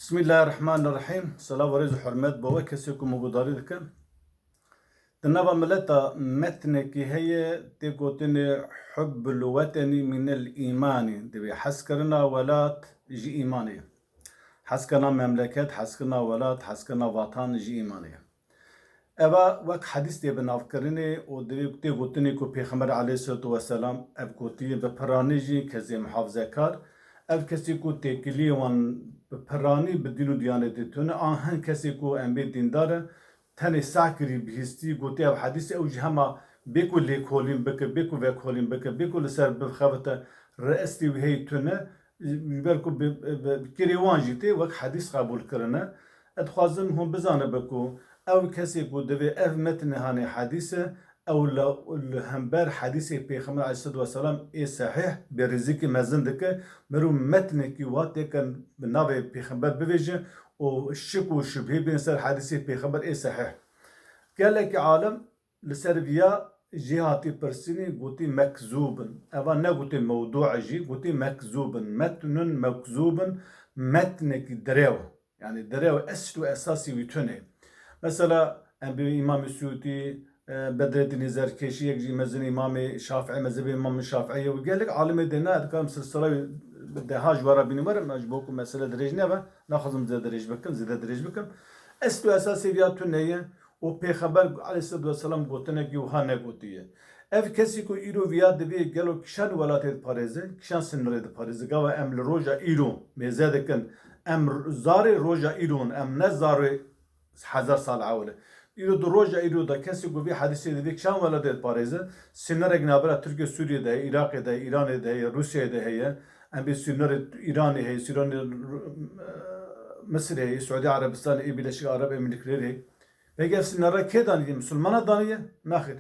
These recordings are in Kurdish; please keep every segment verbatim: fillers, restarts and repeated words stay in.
Bismillahirrahmanirrahim. Selav û rêz û hurmet bo we kesê ku min guhdarî dikin. Di nava mileta metnekî heye tê gotinê hubbul wetenî minel îmanî. Divê hezkirina welat ji îmanê ye. Hezkirina memleket, hezkirina welat, hezkirina vatan ji îmanê ye. Eva wek hedîs tê binavkirinê û divê tê gotinê ku Pêxember aleyhisselatu vesselam ev gotiye bi piranî jî kesê muhafizekar, ev kesê ku têkiliyê wan bi piranî bi dîn û diyanetê tune, an hin kesê ku em bê dîndar e, tenê seh kirî bihîstî, gotî ev hedîs e, ew jî hema bê ku lêkolîn bike, bê ku vekolîn bike, bê ku li ser bixebite, rêestî wî heyî tune, ji ber ku bi, bi, bi kirê wan jî tê wek hedîs qebûl kirine. Ez dixwazim hûn bizanibe ku ew kesê ku divê ev metnê hanê hedîs e, ew li, li hember hedîsê Pêxember aleyhisselatu vesselam ê sehîh bêrîzikî mezin dike, mirov metnekî wa têkin bi navê Pêxember bivêje û şik û şubhê bên ser hedîsê Pêxember ê sehîh. Gelekî alim li ser viya jê hatî pirsînî, gotî mekzûb in. Eva negotê mewdû jî, gotî mekzûb in. Metnun mekzûb in, metnekî direw. Yani direw esl û esasî wî tune. Mesela em bi Îmamê Sûtî, e, Bedreddînê Zerkeşî, yek jî mezin Îmamê Şafîî, mezhebê Îmamê Şafîî ye û gelek alimê dê ne, dikarim silsila wî bi deha ji we re bînim werim, ji bo ku mesele dirêj nebe, naxwazim zêde dirêj bikim, zêde dirêj bikim. Esl û esasê viya tune ye û Pêxember aleyhisselatu vesselam gotinekî wiha negotiye. Ev kesî ku îro viya divê gelo kişan welatê diparêze, kişan sinirê diparêze. Gava em li roja îro mêze dikin, em r-, zarê roja îro in, em ne zarê hezar sal ewil e. Îro di roja îro de kesî ku vî hedîsê divê kişan welatê diparêze, sinirek navbera Tirkiye, Sûriye de heye, Iraqê de heye, Îranê de heye, Rûsyayê de heye, em bê sinirê Îranê heye, sinirê Ru-, Misirê heye, Suudî Erebistanê, ê Birleşik Arap Emirlikleri heye. Peki ev sinere kê daniye? Misilmana daniye? Naxêr.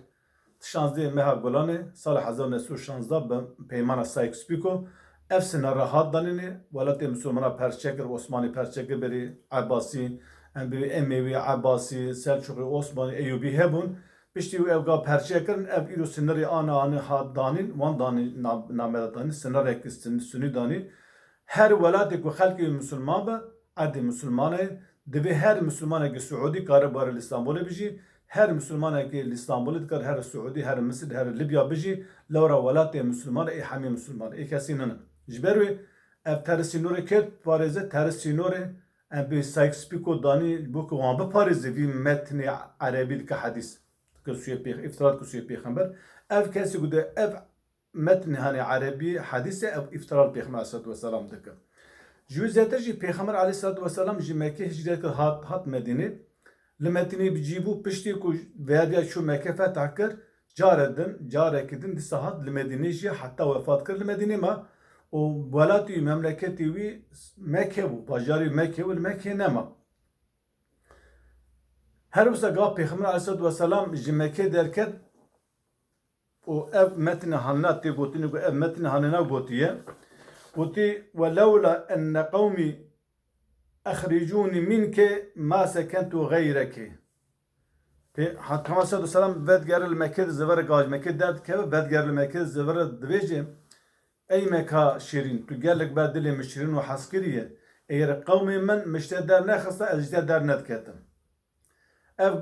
Şazdeh meha Gulanê sala hezar neh sed û şazdeh bi peymana Sykes-Picot ev sinere hat danînê, welatê Misilmana perçe kir, Osmanî perçe kir, berî Ebasî, em bê Emewî, Ebasî, Selçuqî, Osmanî, Eyûbî hebûn. Piştî ev ga perçe kirin, ev îro sinerê ana anî hat danîn, wan danî na-, name de danî, sinerek sin-, sunî danî. Her welatê ku xelkê wî misilman be, erdê misilman e, divê her misilmanekî Siûdî kare bare li Îstanbulê bijî, her misilmanekî li Îstanbulê dikare here Siûdî, here Misir, here Libya bijî, lewra welatê misilman e, ê hemî misilman e, ê kesî nine. Ji ber wê ev terê sînorê kê diparêze? Terê sînorê em bê Sykes-Picot danî, ji bo ku wan biparêze vî metnê erebî dike hedîs, dike sûyê pêx-, îftira dike sûyê pêxember. Ev kesî ku de ev metnê hanê erebî hedîs e, ev îftira li Pêxember aleyhisselatu vesselam dike. Ji wî zêdetir jî Pêxember aleyhisselatu vesselam ji Mekkê hicret kir, hat, hat Medînê. Li Medînê bi cî bû, piştî ku vêya diya çû Mekkê fetih kir, care din, carekî din dîsa hat li Medînê jî heta wefat kir li Medînê ma û welatî wî, memleketê wî Mekke bû, bajarê wî Mekke bû, li Mekkê nema. Her wisa ga Pêxember aleyhisselatu vesselam ji Mekkê derket, û ev metnê hanina tê gotinê ku ev metnê hanina gotiye. Gotî, "Ve lewla enne qewmî exricûnî minke ma sekentu xeyreke." Pê-, Pêxember aleyhisselatu vesselam vedigere li Mekkê de zivire, ga ji Mekkê derdikeve, vedigere li Mekkê de zivire divêje, "Ey Meka şîrîn, tu gelek ber dilê min şîrîn û hezkirî ye. Eger qewmê min min ji te dernexista, ez ji te dernediketim." Ev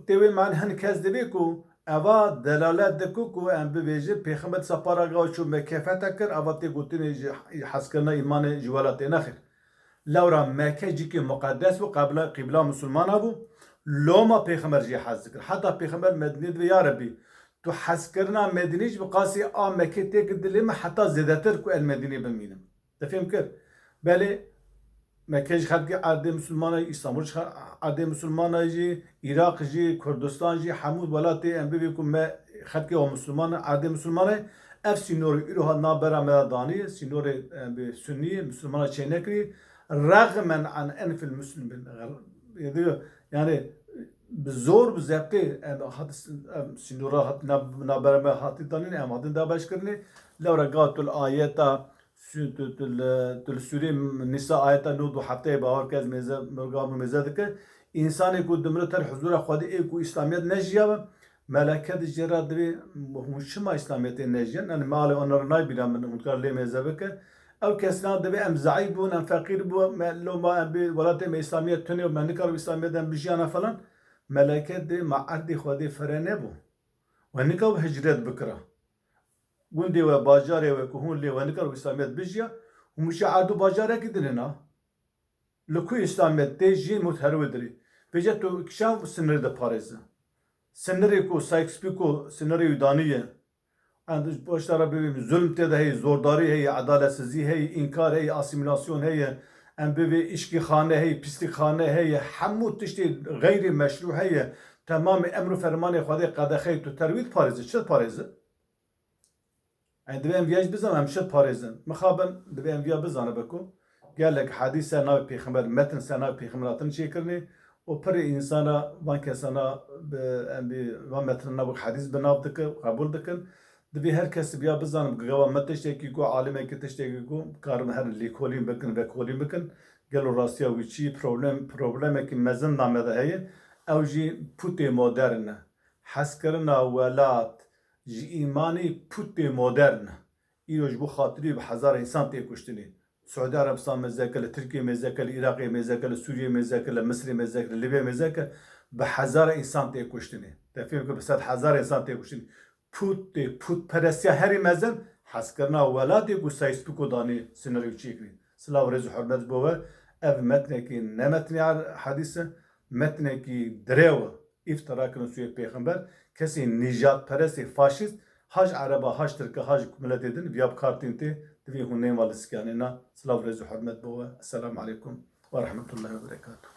tê wê man hin kes divê ku eva delalet diku ku em bibêjin, Pêxember dîsa para gawa çû Mekke fethe kir, eva tê gotinê ji hezkirina îmanê ji welatê nexêr. Lewra Mekke cîkê muqedes bû, qebla, qîbla misilmana bû. Loma Pêxember jê hez dikir. Heta Pêxember Medînê divê, ya Rebî, tu hezkirina Medînê jî bi qasî a Mekke têk dilê min heta zêdetir ku el Medînê bimînim. Te fêm kir? Belê, Mekke ji xelkê erdê misilmana, Îstanbul ji xe-, erdê misilmana jî, Iraq jî, Kurdistan jî, hemû welatê em bibê ku me xelkê wa misilman in, erdê misilmana, ev sînorê îro hat navbera me de danî, sînorê, em bê sunnî, misilmana çênekirî, rexmen an enfil muslimin. Yani, bi zor, bi zebtê, em hat, em sînora hat nav-, navbera me hatî danîn, em hatin dabeşkirinê, lewra ga tu li ayeta Sü-, tu, tu li, tu li Sûrê Nîsa ayeta nod û heftê bawer ke ez mêze, mirga min mêze dike. Însanê ku dimire ter huzûra Xwedê ê ku Îslamiyet nejiyabe, meleke di jê re divê hûn çima Îslamiyetê nejiyan? Yanî malê wan re nayê bîra min, hûn dikare lê mêze bike. Ew kesna divê em zeîf bûn, em feqîr bûn, me loma em bê welatê me Îslamiyet tune û me nikar Îslamiyet em bijiyana falan. Meleke dê ma erdê Xwedê fere nebû. We nikar hicret bikira. Gundê we, bajarê we ku hûn lê we nikar Îslamiyet bijiya, hûn mişe erd û bajarekî dinê na. Li ku Îslamiyet tê jî mut her wê dirê. Vêce tu kişan sinirê de parêze. Sinirê ku Sykes-Picot sinirê wî daniye. Em ji poşta re bibîm, zulm tê de heye, zordarî heye, edaletsizî heye, înkar heye, asîmîlasyon heye, em bivê îşkîxane heye, pîslîkxane heye, hemû tiştê xeyrî meşrû heye. Temamê emr û fermanê Xwedê qedexeyê tu terwî diparêze, çi diparêze? Ey, divê em viya jî bizan, em çi diparêzin. Mixabin, divê em viya bizanibe ku gelek hadîs ser navê pêxember, metn ser navê pêxember hatin çêkirinê û pirê însana van kesana bi, em bi van metnana bi hadîs bi nav dikin, qebûl dikin. Divê her kes viya bizanib, gava me tiştekî ku, alimekî tiştekî ku, karin herin lêkolîn bikin, vekolîn bikin. Gelo rastiya wî çi problem, problemekî mezin name de heye. Ew jî pûtê modern e. Hezkirina welat ji îmanê pûtê modern e. Îro ji bo xatirî bi hezara însan tê kuştinê. Siûdî Erebistan mêzeke, li Tirkiyê mêzeke, li Iraqê mêzeke, li Sûriyê mêzeke, li Misirê mêzeke, li Lîbyê mêzeke, bi hezara însan tê kuştinê. Te fêm kir, bi sed hezar însan tê kuştinê. Pût tê, pûtperestiya herî mezin, hezkirina welatê ku Sykes-Picot danê sinirê û çêkirî. Silav, rêz û hurmet bo we. Ev metnekî ne metnê hadîs e, metnekî direw e. Îftira kirin sûyê pêxember, kesê nîjadperestê faşîst, haj ereba, haj tirke, haj miletê din viya bi kar tîn tê, divê hûn neyên va li sikyanê na. Silav, rêz û hurmet bo we. Esselamu aleykum ve rahmetullahi ve berekatuhu.